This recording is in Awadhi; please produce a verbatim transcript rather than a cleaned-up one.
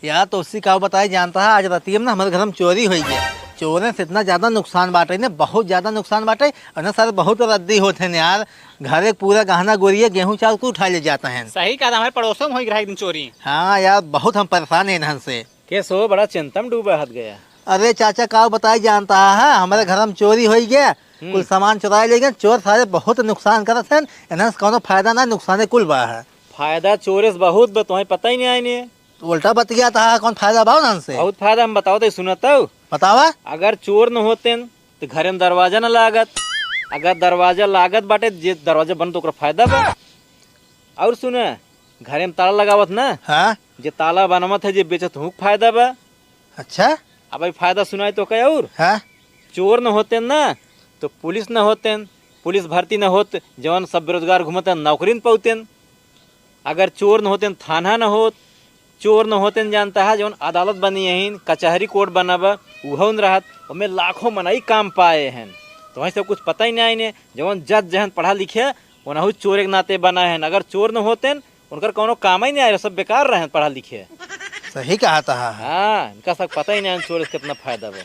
यार, तो उसी का बताई जानता है, आज राती में ना हमारे घर में चोरी होइ गया। चोरे से इतना ज्यादा नुकसान बाटे ने, बहुत ज्यादा नुकसान बाटे। और ना सारे बहुत रद्दी होत हैं यार, घर एक पूरा गहना गोरिया गेहूं चाउर को उठा ले जाता है। सही कहा, हमारे पड़ोसों में होइ रहा एक दिन चोरी। हाँ यार, बहुत हम परेशान हैं इन्हन से। के सो बड़ा चिंता में डूबा हत गया। अरे चाचा, का बताई जानता है, हमारे घर में चोरी होइ गया, हम्म। कुल सामान चुराए ले गए। चोर सारे बहुत नुकसान करत हैं, इन्हन से कौनो फायदा ना, नुकसाने कुल बा है। फायदा चोरे से बहुत बा, तुम्हें पता ही नहीं आईने। तो उल्टा बतियात है, कौन फायदा बा उन्हन से? बहुत फायदा हम बताओ तो सुनत हो। बतावा। अगर चोर न होतेन तो घरे में दरवाजा न लागत, अगर दरवाजा लागत बाटे, जे दरवाजा बंद तो ओकरा फायदा बा। और सुने, घरे में ताला लगावत ना, हाँ। जे ताला बनवत है, जे बेचत हूँ फायदा बा। अच्छा। अब भाई फायदा सुनाई तो कहे और। हाँ। चोर न होतेन ना तो पुलिस न होतेन, पुलिस भर्ती न होत, जवन सब बेरोजगार घूमत हैं नौकरी न पौतेन। अगर चोर न होतेन थाना न होत, चोर न होतेन जानता है जवन अदालत बनी यहीं, कचहरी कोर्ट बना बा, उहो न रहत, ओमे लाखों मनई काम पाए हैं। तो वहीं सब कुछ पता ही नहीं आईने, जवन जज जहन पढ़ा लिखे, ओनहु चोर एक नाते बना है। अगर चोर न होतेन, उनकर कौनो काम ही नहीं आए, सब बेकार रहे पढ़ा लिखे। सही कहा था। हाँ, इनका सब पता ही नहीं है चोर से कितना फायदा बा।